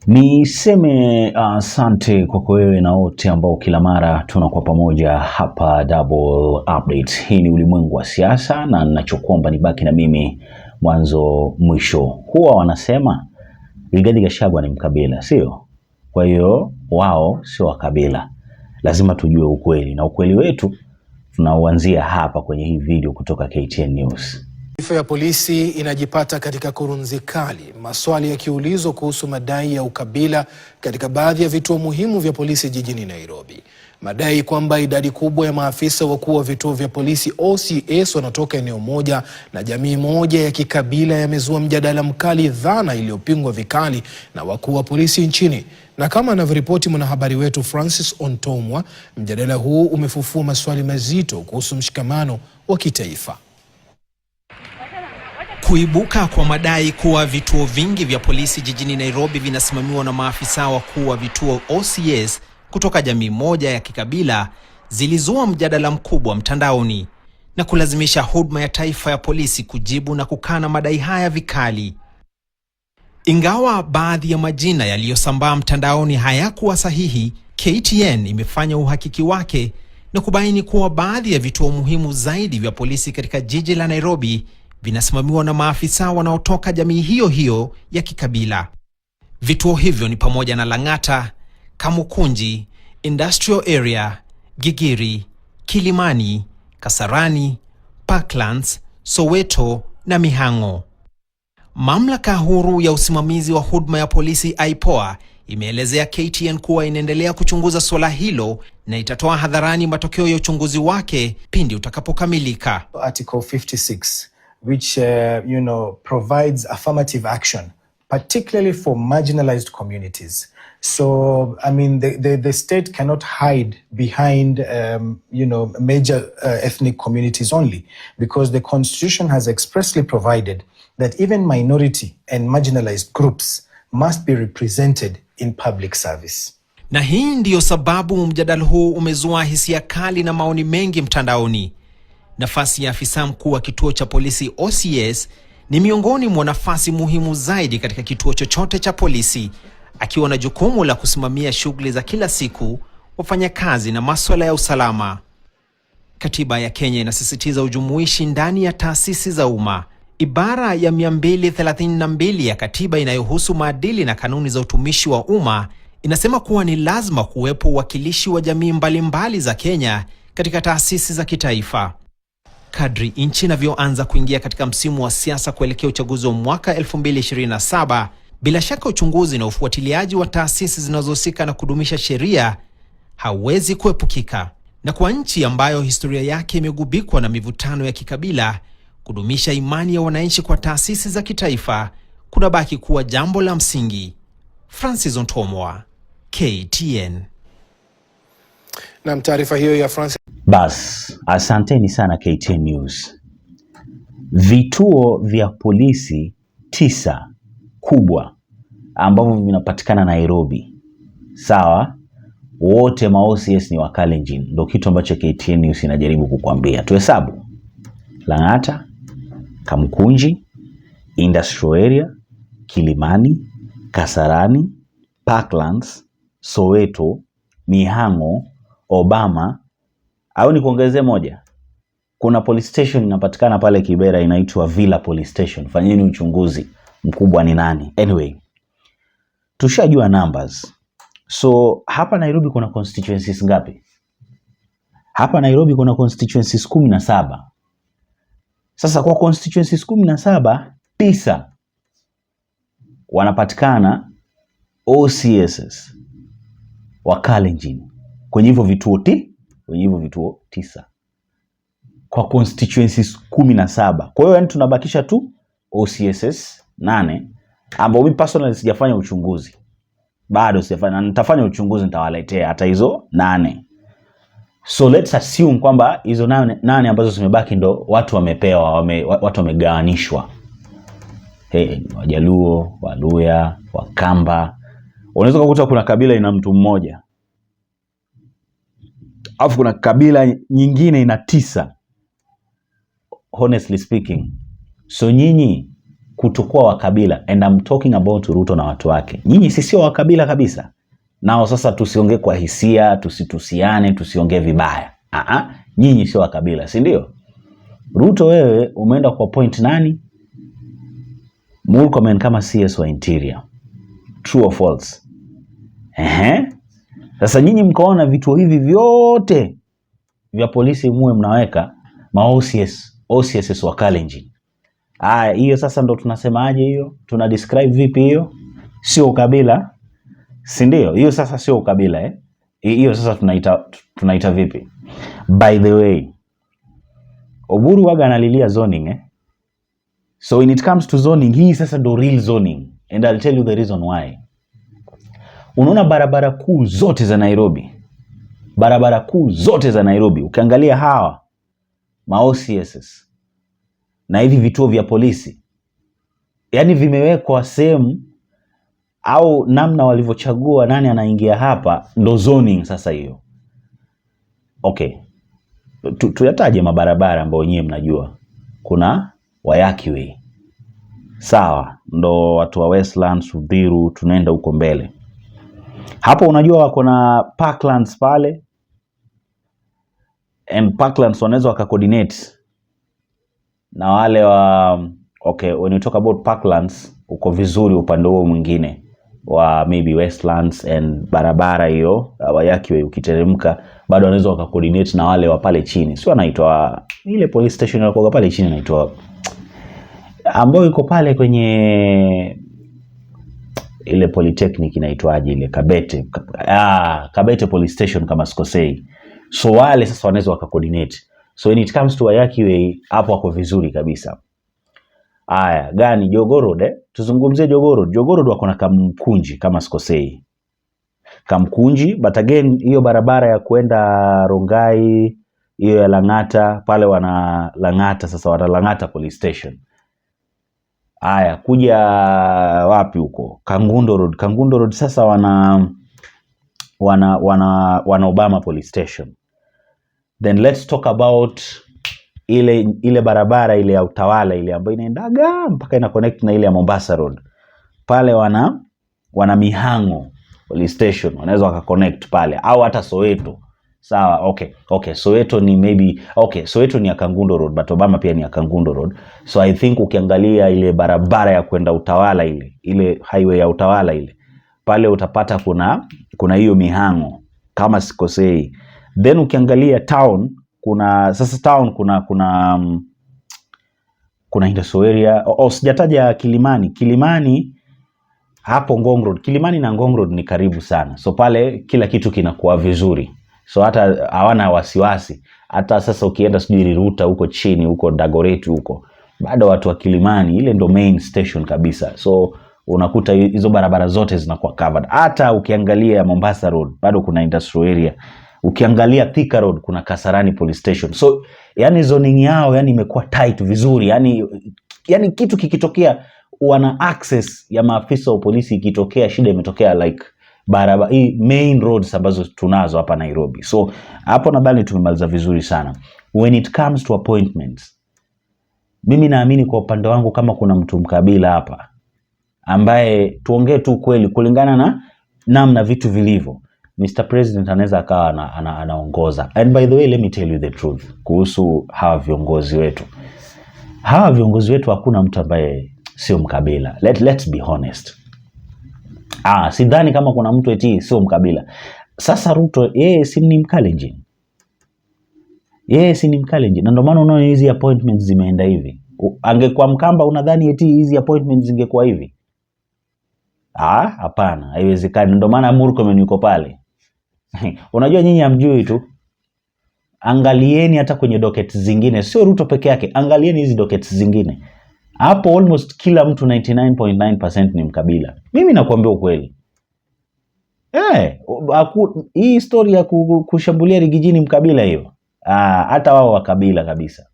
Niseme asante kwako wewe na wote ambao kila mara tunakuwa pamoja hapa Double Update. Hii ni ulimwengu wa siasa na ninachokuomba ni baki na mimi mwanzo mwisho. Huwa wanasema Rigathi Gachagua ni mkabila, sio? Kwa hiyo wao sio wakabila. Lazima tujue ukweli na ukweli wetu tunauanzia hapa kwenye hii video kutoka KTN News. Taarifa ya polisi inajipata katika kurunzi kali, maswali yakiulizwa kuhusu madai ya ukabila katika baadhi ya vituo muhimu vya polisi jijini Nairobi. Madai kwamba idadi kubwa ya maafisa wakuu wa vituo vya polisi OCS wanatoka eneo moja na jamii moja ya kikabila yamezua mjadala mkali, dhana iliyopingwa vikali na wakuu wa polisi nchini. Na kama anavyoripoti mwanahabari wetu Francis Ontomwa, mjadala huu umefufua maswali mazito kuhusu mshikamano wa kitaifa. Kuibuka kwa madai kuwa vituo vingi vya polisi jijini Nairobi vinasimamiwa na maafisa wakuu wa vituo OCS kutoka jamii moja ya kikabila zilizua mjadala mkubwa mtandaoni na kulazimisha huduma ya taifa ya polisi kujibu na kukana madai haya vikali. Ingawa baadhi ya majina yaliyosambaa mtandaoni hayakuwa sahihi, KTN imefanya uhakiki wake na kubaini kuwa baadhi ya vituo muhimu zaidi vya polisi katika jiji la Nairobi vinasimamiwa na maafisa wanaotoka jamii hiyo hiyo ya kikabila. Vituo hivyo ni pamoja na Lang'ata, Kamukunji, Industrial Area, Gigiri, Kilimani, Kasarani, Parklands, Soweto na Mihango. Mamlaka huru ya usimamizi wa huduma ya polisi IPOA imeelezea KTN kuwa inaendelea kuchunguza suala hilo na itatoa hadharani matokeo ya uchunguzi wake pindi utakapokamilika. Article 56, which provides affirmative action, particularly for marginalized communities. So, I mean, the state cannot hide behind major ethnic communities only, because the constitution has expressly provided that even minority and marginalized groups must be represented in public service. Na hii ndiyo sababu mjadala huu umezua hisia kali na maoni mengi mtandaoni. Nafasi ya afisa mkuu wa kituo cha polisi OCS ni miongoni mwa nafasi muhimu zaidi katika kituo chochote cha polisi, akiwa na jukumu la kusimamia shughuli za kila siku, wafanyakazi na maswala ya usalama. Katiba ya Kenya inasisitiza ujumuishi ndani ya taasisi za umma. Ibara ya 232 ya katiba inayohusu maadili na kanuni za utumishi wa umma inasema kuwa ni lazima kuwepo uwakilishi wa jamii mbalimbali za Kenya katika taasisi za kitaifa. Kadri nchi inavyoanza kuingia katika msimu wa siasa kuelekea uchaguzi wa mwaka 2027, bila shaka uchunguzi na ufuatiliaji wa taasisi zinazohusika na kudumisha sheria hauwezi kuepukika. Na kwa nchi ambayo historia yake imegubikwa na mivutano ya kikabila, kudumisha imani ya wananchi kwa taasisi za kitaifa kunabaki kuwa jambo la msingi. Francis Ontomwa, KTN. Na taarifa hiyo ya Francis Bas, asanteni sana KTN News. Vituo vya polisi 9 kubwa ambavyo vinapatikana Nairobi, sawa, wote ma OCS ni wa Kalenjin. Ndio kitu ambacho KTN News inajaribu kukwambia. Tuhesabu: Lang'ata, Kamkunji, Industrial Area, Kilimani, Kasarani, Parklands, Soweto, Mihango, Obama, au ni kuongezee moja, kuna police station inapatikana pale Kibera inaitwa Villa Police Station. Fanyeni uchunguzi mkubwa ni nani. Anyway, tushajua numbers. So hapa Nairobi kuna constituencies ngapi? Hapa Nairobi kuna constituencies 17. Sasa kwa constituencies 17, 9 wanapatikana OCSs wa Kalenjin kwenye hivyo vituo kwenye hivyo vituo 9 kwa constituencies 17. Kwa hiyo tunabakisha tu OCSs 8 ambao mimi personally sijafanya uchunguzi. Bado sijafanya, na nitafanya uchunguzi, nitawaletea hata hizo 8. So let's assume kwamba hizo 8 ambazo zimebaki ndo watu wamepewa, watu wamegawanishwa. Hey, Wajaluo, Waluya, Wakamba. Unaweza kukuta kuna kabila ina mtu mmoja, alafu kuna kabila nyingine ina 9. Honestly speaking, so nyinyi Kutokuwa wakabila, and I'm talking about Ruto na watu wake. Nyinyi si sio wakabila kabisa. Nao sasa tusiongee kwa hisia, tusitusiane, tusiongee vibaya. Aa, nyinyi sio wakabila, si ndio? Ruto, wewe umeenda ku appoint nani? Murkomen kama CS wa Interior. True or false? Ehe. Sasa nyinyi mkaona vituo hivi vyote vya polisi muwe mnaweka ma OCS, OCSs wa Kalenjin. Aya, hiyo sasa ndo tunasemaje hiyo? Tuna describe vipi hiyo? Sio ukabila, si ndio? Hiyo sasa sio ukabila, eh? Hiyo sasa tunaita vipi? By the way, Oburu waga analilia zoning, eh? So when it comes to zoning, hii sasa ndo real zoning and I'll tell you the reason why. Unaona barabara kuu zote za Nairobi, barabara kuu zote za Nairobi, ukiangalia hawa ma OCSs na hivi vituo vya polisi, yani vimewekwa sehemu au namna walivyochagua nani anaingia hapa, ndo zoning sasa hiyo. Okay, tuyataje mabarabara ambayo wenyewe mnajua. Kuna Waiyaki Way, sawa, ndo watu wa Westlands, Uthiru, tunaenda huko mbele hapo. Unajua wako na Parklands pale, and Parklands wanaweza wakacoordinate na wale wa, okay, when you talk about Parklands uko vizuri upande huo mwingine wa maybe Westlands and barabara hiyo Waiyaki Way ukiteremka bado wanaweza wakacoordinate na wale wa pale chini, sio anaitwa ile police station inakuwa pale chini inaitwa, ambayo iko pale kwenye ile polytechnic inaitwaje ile Kabete, Kabete police station kama sikosei. So wale sasa wanaweza wakacoordinate. So when it comes to Waiyaki Way hapo wako vizuri kabisa. Aya, gani Jogoo Road, eh? Tuzungumzie Jogoo Road. Jogoo Road wako na Kamkunji kama sikosei. Kamkunji, but again hiyo barabara ya kwenda Rongai, hiyo ya Lang'ata pale wana Lang'ata, sasa wana Lang'ata police station. Aya, kuja wapi huko? Kangundo Road. Kangundo Road sasa wana Obama police station. Then let's talk about ile barabara ile ya Utawala ile ambayo inaendaga mpaka ina connect na ile ya Mombasa Road. Pale wana Mihango police station, wanaweza waka connect pale au hata Soweto. Sawa, okay. Soweto ni maybe, okay, Soweto ni ya Kangundo Road but Obama pia ni ya Kangundo Road. So I think ukiangalia ile barabara ya kwenda Utawala ile highway ya Utawala ile pale utapata kuna hiyo Mihango kama sikosei. Then ukiangalia town kuna sasa town kuna industrial area. Oh, sijataja Kilimani. Kilimani hapo Ngong Road. Kilimani na Ngong Road ni karibu sana, so pale kila kitu kinakuwa vizuri, so hata hawana wasiwasi. Hata sasa ukienda sijui Riruta huko chini huko Dagoretti huko, bado watu wa Kilimani, ile ndo main station kabisa, so unakuta hizo barabara zote zinakuwa covered. Hata ukiangalia Mombasa Road bado kuna industrial area, ukiangalia Thika Road kuna Kasarani police station. So yani zoning yao yani imekuwa tight vizuri, yani kitu kikitokea wana access ya maafisa wa polisi, ikitokea shida imetokea like barabara hii main roads ambazo tunazo hapa Nairobi. So hapo nadhani tumemaliza vizuri sana. When it comes to appointments, mimi naamini kwa upande wangu kama kuna mtu mkabila hapa ambaye, tuongee tu kweli kulingana na namna vitu vilivyo, Mr. President anaweza akawa anaongoza. And by the way, let me tell you the truth kuhusu hawa viongozi wetu. Hawa viongozi wetu hakuna mtu ambaye sio mkabila. Let's be honest. Sidhani kama kuna mtu eti sio mkabila. Sasa Ruto yeye si ni Mkalenjin? Yeye si ni Mkalenjin? Na ndio maana unaona hizi appointments zimeenda hivi. Angekuwa Mkamba unadhani eti hizi appointments zingekuwa hivi? Ah, hapana, haiwezekani. Ndio maana Murkomen yuko pale. Unajua nyinyi hamjui tu. Angalieni hata kwenye docket zingine, sio Ruto peke yake, angalieni hizi dockets zingine. Hapo almost kila mtu 99.9% ni mkabila. Mimi nakuambia ukweli. Hii story ya kushambulia Riggy G ni mkabila hiyo. Hata wao wakabila kabisa.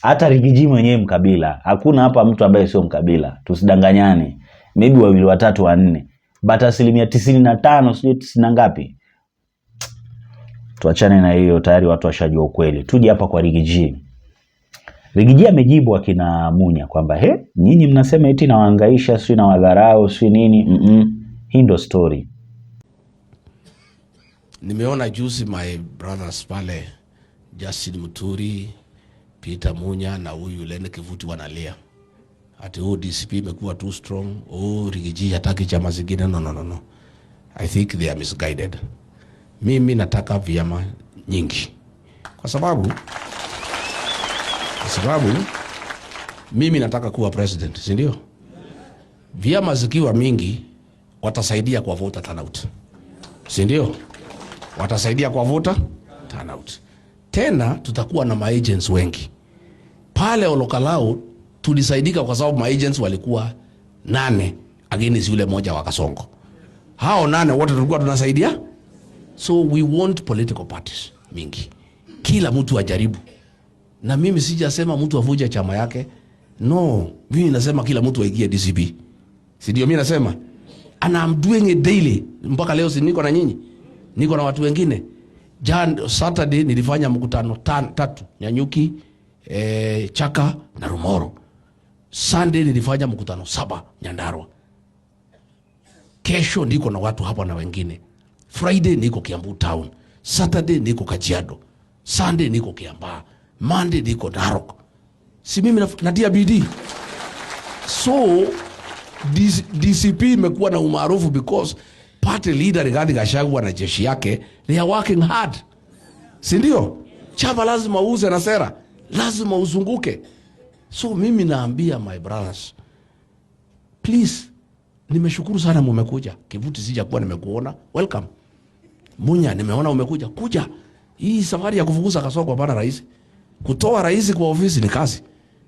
Hata Riggy G mwenyewe mkabila. Hakuna hapa mtu ambaye sio mkabila. Tusidanganyane. Maybe wawili watatu wanne. But 95% sijui tisini na ngapi. Tuachane na hiyo, tayari watu washajua ukweli. Tuje hapa kwa Riggy G. Riggy G amejibu akina Munya kwamba he, nyinyi mnasema eti nawahangaisha, sijui nawadharau, sijui nini. Hii ndo story. Nimeona juzi my brothers pale Justin Muturi, Peter Munya na huyu Lene Kivuti wanalia ati oh, DCP imekuwa too strong, oh, Riggy G hataki chama zingine. No, no, no, no. I think they are misguided. Mimi nataka vyama nyingi kwa sababu mimi nataka kuwa president, si ndio? Vyama zikiwa mingi watasaidia kwa voter turnout, si ndio? Watasaidia kwa voter turnout. Tena tutakuwa na maagents wengi pale Olkalou. Tulisaidika kwa sababu maagents walikuwa nane against yule moja wa Kasongo. Hao nane wote tulikuwa tunasaidia. So we want political parties mingi, kila mtu ajaribu. Na mimi sijasema mtu avunje chama yake, no. Mimi nasema kila mtu aingie DCP, si ndio? Mimi nasema and I'm doing it daily mpaka leo, si niko na nyinyi, niko na watu wengine. Jan, Saturday nilifanya mkutano tatu Nanyuki, Chaka na Rumoro. Sunday nilifanya mkutano saba Nyandarua. Kesho niko na watu hapa na wengine. Friday niko Kiambu town, Saturday niko Kajiado, Sunday niko Kiambaa, Monday niko Narok. Si mimi natia bidii. So DCP imekuwa na umaarufu because party leader Rigathi Gachagua na jeshi yake, they are working hard, si ndio? Chama lazima uuze na sera, lazima uzunguke. So mimi naambia my brothers, please, nimeshukuru sana mumekuja. Kivuti sijakuwa nimekuona, welcome. Munya, nimeona umekuja, kuja. Hii safari ya kufukuza Kasongo hapana rahisi. Kutoa rais kwa ofisi ni kazi.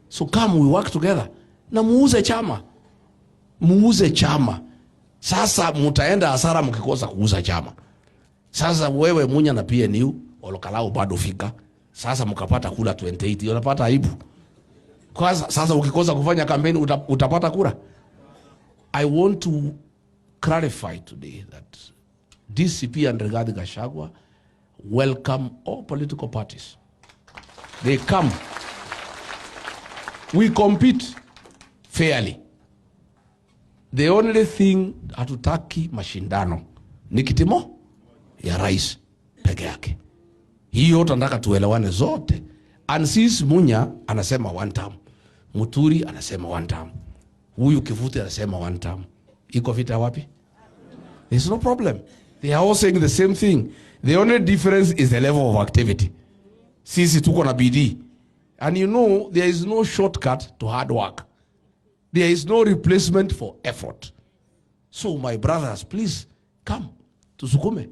So come, we work together. Na muuze chama. Muuze chama. Sasa mutaenda hasara mkikosa kuuza chama. Sasa wewe Munya na PNU Olkalou bado fika. Sasa mkapata kura 28, unapata aibu. Kwa sasa ukikosa kufanya kampeni utapata kura. I want to clarify today that DCP and Rigathi Gachagua welcome all political parties. They come. We compete fairly. The only thing hatutaki mashindano ni kiti ya rais peke yake. Hiyo tunataka tuelewane zote. And since Munya anasema one term, Muturi anasema one term, huyu Kivuti anasema one term, iko vita wapi? There's no problem. They are all saying the same thing. The only difference is the level of activity. Sisi tuko na bidii. And you know, there is no shortcut to hard work. There is no replacement for effort. So my brothers, please come tusukume.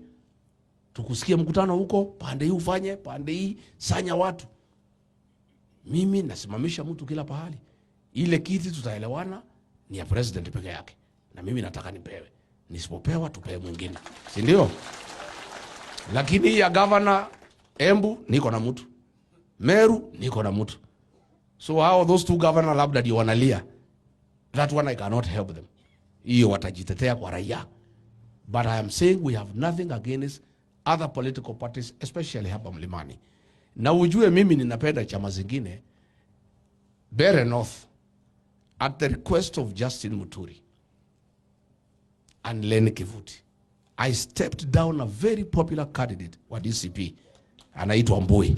Tukusikie mkutano huko, pande hii ufanye, pande hii sanya watu. Mimi nasimamisha mtu kila pahali. Ile kiti tutaelewana ni ya president peke yake. Na mimi nataka nipewe. Nisipopewa tupewe mwingine. Si ndio? Lakini hii ya governor Embu niko na mtu. Meru niko na mtu. So how those two governor labda ndio wanalia. That one I cannot help them. Hiyo watajitetea kwa raia. But I am saying we have nothing against other political parties, especially hapa Mlimani. Na ujue mimi ninapenda chama zingine. Mbeere North, at the request of Justin Muturi and Lenny Kivuti, I stepped down a very popular candidate wa DCP, anaitwa Mbui.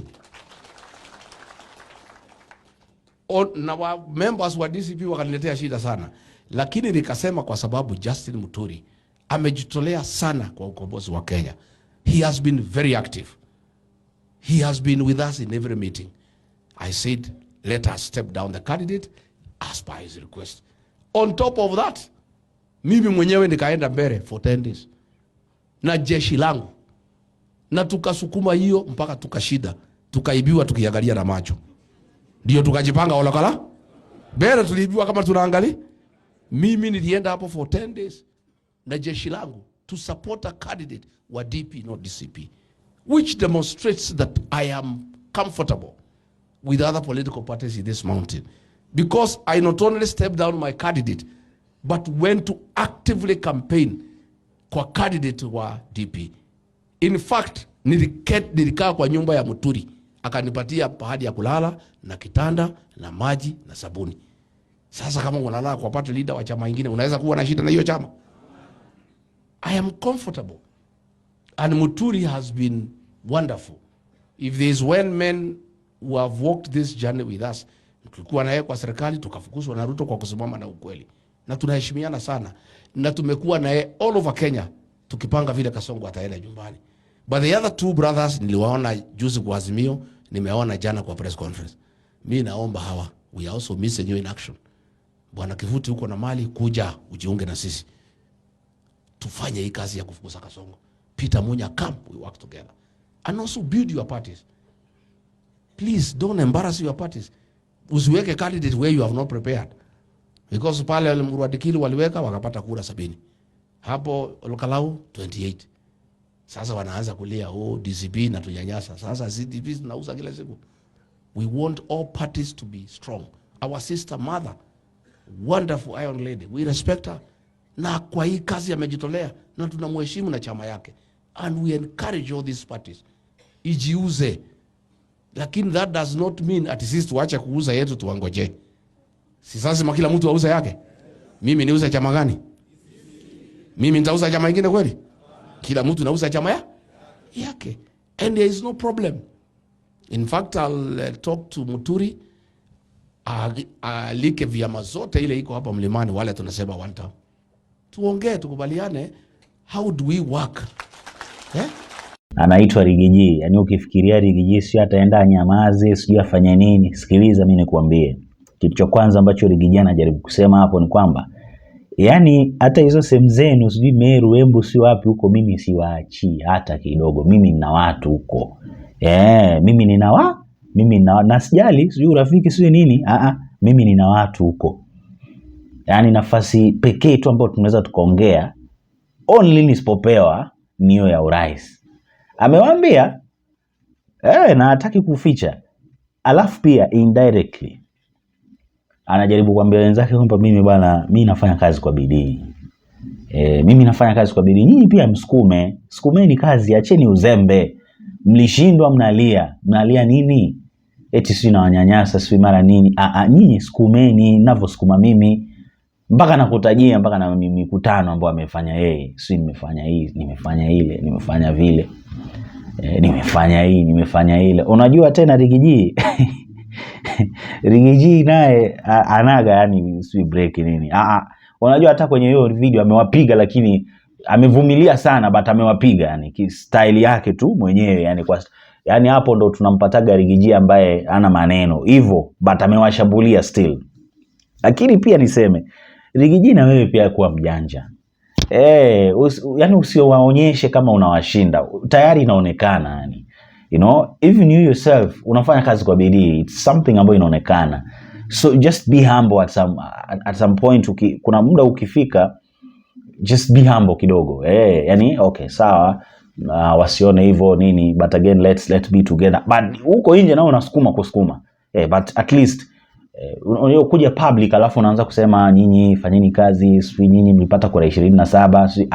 Na wa members wa DCP wakaniletea shida sana, lakini nikasema kwa sababu Justin Muturi amejitolea sana kwa ukombozi wa Kenya. He has been very active. He has been with us in every meeting. I said, let us step down the candidate as per his request. On top of that, mimi mwenyewe nikaenda mbele for 10 days na jeshi langu, na tukasukuma hiyo mpaka tukashida, tukaibiwa tukiangalia na macho, ndio tukajipanga Olkalou. Mbele tuliibiwa kama tunaangalia. Mimi nilienda hapo for 10 days na jeshi langu to support a candidate wa DP, not DCP, which demonstrates that I am comfortable with other political parties in this mountain, because I not only stepped down my candidate but went to actively campaign kwa candidate wa DP. In fact, nilikaa kwa nyumba ya Muturi Akanipatia pahali ya kulala na kitanda na maji na sabuni. Sasa kama unalala kwa party leader wa chama ingine, unaweza kuwa na shida na hiyo chama? I am comfortable. And Muturi has been wonderful. If there is one man who have walked this journey with us, tulikuwa naye kwa serikali tukafukuzwa na Ruto kwa kusimama na ukweli. Na tunaheshimiana sana. Na tumekuwa naye all over Kenya tukipanga vile Kasongo ataenda nyumbani. But the other two brothers niliwaona juzi kwa Azimio, nimeona jana kwa press conference. Mi naomba hawa, we are also missing you in action. Bwana Kivuti, uko na mali, kuja ujiunge na sisi. Tufanye hii kazi ya kufukuza Kasongo. Peter Munya, come, we work together. And also build your parties. Please don't embarrass your parties. Usiweke candidate where you have not prepared. Because pale Emurua Dikirr waliweka wakapata kura 70. Hapo Olkalou 28. Sasa wanaanza kulia, oh, DCP na tunyanyasa. Sasa CDP tunauza kila siku. We want all parties to be strong. Our sister mother, wonderful iron lady, we respect her. Na kwa hii kazi amejitolea na tunamheshimu na chama yake. And we encourage all these parties. Ijiuze. Lakini that does not mean ati sisi tuache kuuza yetu tuwangoje. Si sasa kila mtu auze yake? Mimi niuze chama gani? Mimi nitauza chama kingine kweli? Kila mtu nauza chama yake. And there is no problem. In fact, I'll talk to Muturi alike vyama zote ile iko hapa mlimani, wale tunasema one term. Tuongee, tukubaliane, how do we work? Anaitwa Riggy G. Yaani ukifikiria Riggy G sio ataenda anyamaze, sijui afanye nini. Sikiliza mimi nikwambie. Kitu cha kwanza ambacho Riggy G anajaribu kusema hapo ni kwamba yaani hata hizo sehemu zenu sijui Meru, Embu, si wapi huko, mimi siwaachii hata kidogo. Mimi nina watu huko. Mimi nina mimi nina na sijali sijui urafiki sijui nini. Mimi nina watu huko. Yaani nafasi pekee tu ambayo tunaweza tukaongea only nisipopewa ni hiyo ya urais. Amewaambia na hataki kuficha. Alafu pia indirectly anajaribu kuambia wenzake kwamba mimi bwana, mimi nafanya kazi kwa bidii. Mimi nafanya kazi kwa bidii. Nyinyi pia msukume, sukumeni kazi, acheni uzembe. Mlishindwa mnalia. Mnalia nini? Eti sijui nawanyanyasa, sijui mara nini. Nyinyi sukumeni ninavyosukuma mimi. Mpaka nakutajia mpaka na mikutano ambayo amefanya yeye. Sijui nimefanya hii, nimefanya ile, nimefanya vile. Nimefanya hii, nimefanya ile. Unajua tena Riggy G. Riggy G naye anaga yani sijui break nini. Unajua hata kwenye hiyo video amewapiga, lakini amevumilia sana, but amewapiga yani style yake tu mwenyewe yani kwa yani hapo ndo tunampataga Riggy G ambaye ana maneno hivyo, but amewashambulia still. Lakini pia niseme Riggy G na wewe pia kuwa mjanja. Yani usiwaonyeshe kama unawashinda. Tayari inaonekana yani. You know, even you yourself unafanya kazi kwa bidii. It's something ambayo inaonekana. So just be humble at some point. Kuna muda ukifika, just be humble kidogo. Yani okay, sawa, wasione hivyo nini, but again let's be together. But huko nje nao unasukuma kusukuma. But at least unakuja public alafu unaanza kusema nyinyi fanyeni kazi, sijui nyinyi mlipata kura 27, sijui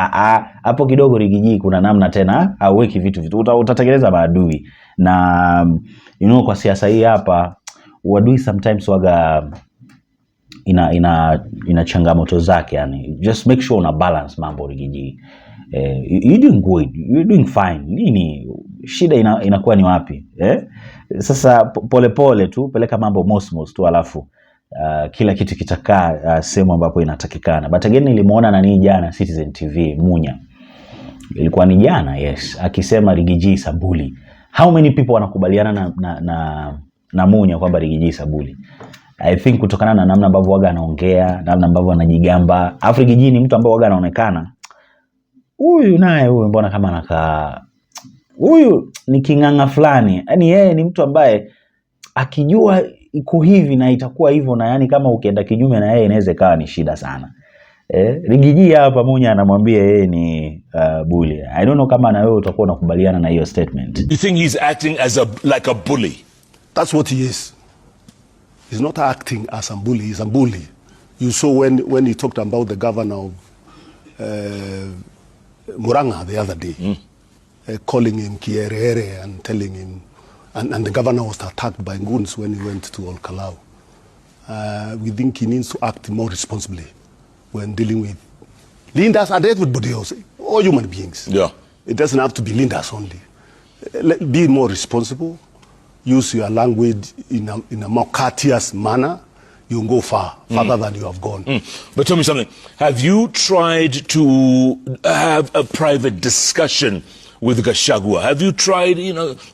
hapo kidogo Riggy G kuna namna tena hauweki vitu utatengeneza maadui. Na you know, kwa siasa hii hapa uadui sometimes waga ina changamoto zake yani. Just make sure una balance mambo Riggy G. You doing good, you doing fine. Nini shida inakuwa ni wapi? Sasa pole pole tu peleka mambo mosmos tu, alafu kila kitu kitakaa sehemu ambapo inatakikana. But again nilimuona nani jana Citizen TV Munya, ilikuwa ni jana, yes, akisema Riggy G sabuli. How many people wanakubaliana na Munya kwamba Riggy G sabuli? I think kutokana na namna ambavyo waga anaongea, namna ambavyo anajigamba. Alafu Riggy G ni mtu ambaye waga anaonekana huyu naye huyu mbona kama anakaa huyu ni king'ang'a fulani. Yaani yeye ni mtu ambaye akijua iko hivi na itakuwa hivyo, na yani kama ukienda kinyume na yeye inaweza ikawa ni shida sana. Riggy G hapa Munya anamwambia yeye ni bully. I don't know kama na wewe utakuwa unakubaliana na hiyo statement. You think he's acting as a like a bully? That's what he is. He's not acting as a bully, he's a bully. You saw when he talked about the governor of Murang'a the other day, calling him Kierere and telling him And the governor was attacked by goons when he went to Olkalou. We think he needs to act more responsibly when dealing with leaders and everybody else, all human beings. It doesn't have to be leaders only. Be more responsible. Use your language in a more courteous manner. You'll go far, farther than you have gone. But tell me something. Have you tried to have a private discussion with Gachagua? Have you tried,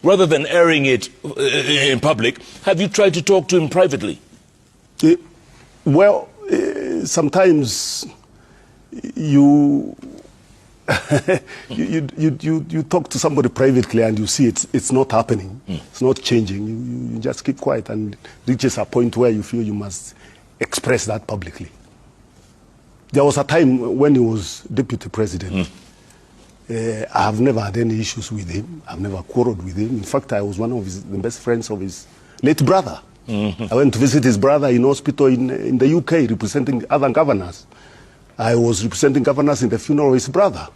rather than airing it in public, have you tried to talk to him privately? Well, sometimes you talk to somebody privately and you see it's not happening, it's not changing. You just keep quiet and reaches a point where you feel you must express that publicly. There was a time when he was deputy president. I have never had any issues with him. I've never quarreled with him. In fact, I was one of the best friends of his late brother. I went to visit his brother in hospital in the UK, representing other governors. I was representing governors in the funeral of his brother.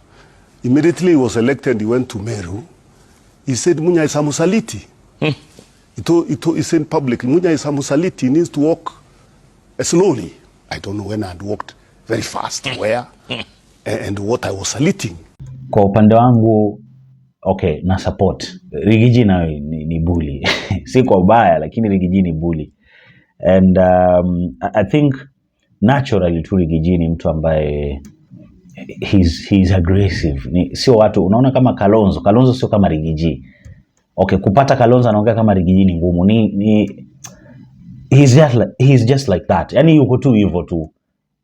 Immediately he was elected, he went to Meru. He said, Munya is a msaliti. He said publicly, Munya is a msaliti, he needs to walk slowly. I don't know when I had walked very fast, where, and what I was saluting. Kwa upande wangu, okay, na support. Riggy G nayo ni bully. Si kwa ubaya, lakini Riggy G ni bully. And I think naturally tu Riggy G ni mtu ambaye he's aggressive. Ni, sio watu, unaona kama Kalonzo. Kalonzo sio kama Riggy G. Okay, kupata Kalonzo anaongea kama Riggy G ni ngumu. He's just like that. Yani yuko tu hivyo tu.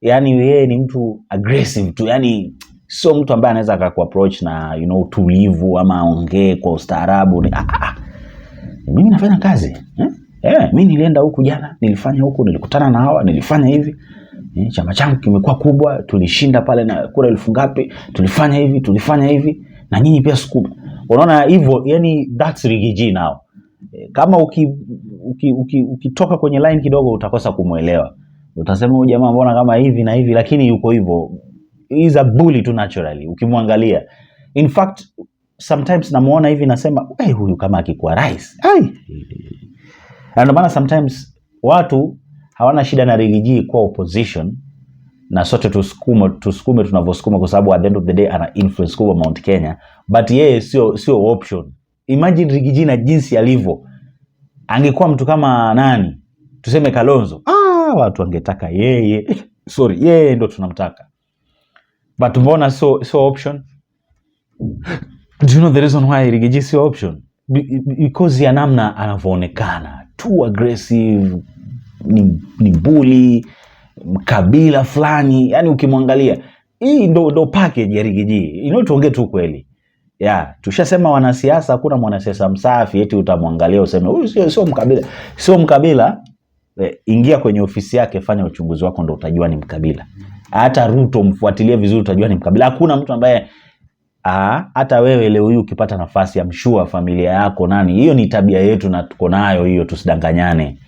Yani yeye ni mtu aggressive tu. Yani sio mtu ambaye anaweza akakuapproach na utulivu ama aongee kwa ustaarabu. Mimi nafanya kazi. Mimi nilienda huku jana, nilifanya huku, nilikutana na hawa, nilifanya hivi. Chama changu kimekuwa kubwa, tulishinda pale na kura 1000 ngapi, tulifanya hivi, tulifanya hivi, na nyinyi pia siku. Unaona hivyo, yani that's Riggy G now. Kama ukitoka kwenye line kidogo utakosa kumuelewa. Utasema huyu jamaa mbona kama hivi na hivi, lakini yuko hivyo. He's a bully tu naturally ukimwangalia. In fact sometimes namuona hivi nasema, hey, huyu kama akikuwa rais. Ai. Na ndio maana sometimes watu hawana shida na Riggy G kwa opposition, na sote tusukume tunavyosukuma, kwa sababu at the end of the day ana influence kubwa Mount Kenya, but yeye sio option. Imagine Riggy G na jinsi alivyo, angekuwa mtu kama nani, tuseme Kalonzo, watu wangetaka yeye. Sorry, yeye ndo tunamtaka, but mbona sio option? Do you know the reason why Riggy G sio option? Because ya namna anavyoonekana, too aggressive, ni bully, mkabila fulani, yani ukimwangalia hii ndo package ya Riggy G. Tuongee tu kweli. Yeah, tushasema wanasiasa, hakuna mwanasiasa msafi eti utamwangalia useme huyu sio mkabila. Sio mkabila. Ingia kwenye ofisi yake, fanya uchunguzi wako ndo utajua ni mkabila. Hata Ruto mfuatilie vizuri utajua ni mkabila. Hakuna mtu ambaye hata wewe leo hii ukipata nafasi ya mshua familia yako nani, hiyo ni tabia yetu na tuko nayo hiyo, tusidanganyane.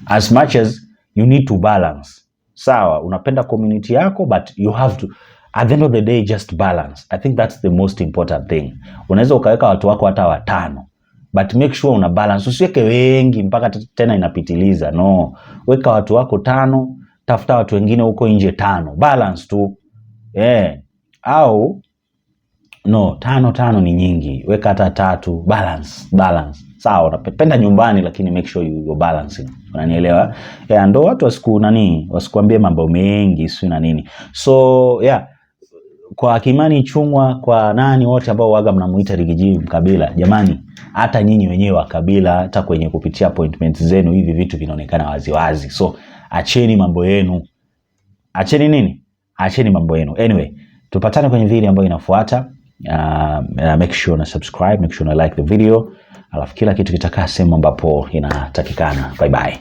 As much as you need to balance. Sawa, unapenda community yako, but you have to at the end of the day just balance. I think that's the most important thing. Unaweza ukaweka watu wako hata 5, but make sure una balance. Usiweke wengi mpaka tena inapitiliza. No, weka watu wako 5, tafuta watu wengine huko nje 5. Balance tu. Au no, 5 ni nyingi. Weka hata 3, balance, balance. Sawa, unapenda nyumbani lakini make sure you're balancing. Unanielewa? Yeah, ndo watu wasikuambie mambo mengi sio na nini. Kwa Kimani Ichung'wah, kwa nani wote ambao waga mnamuita Riggy G mkabila, jamani, hata nyinyi wenyewe wa kabila, hata kwenye kupitia appointments zenu hivi vitu vinaonekana waziwazi. So acheni mambo yenu. Acheni nini? Acheni mambo yenu. Anyway, tupatane kwenye video ambayo inafuata. Make sure na subscribe, make sure na like the video. Alafu kila kitu kitakaa sehemu ambapo inatakikana. Bye bye.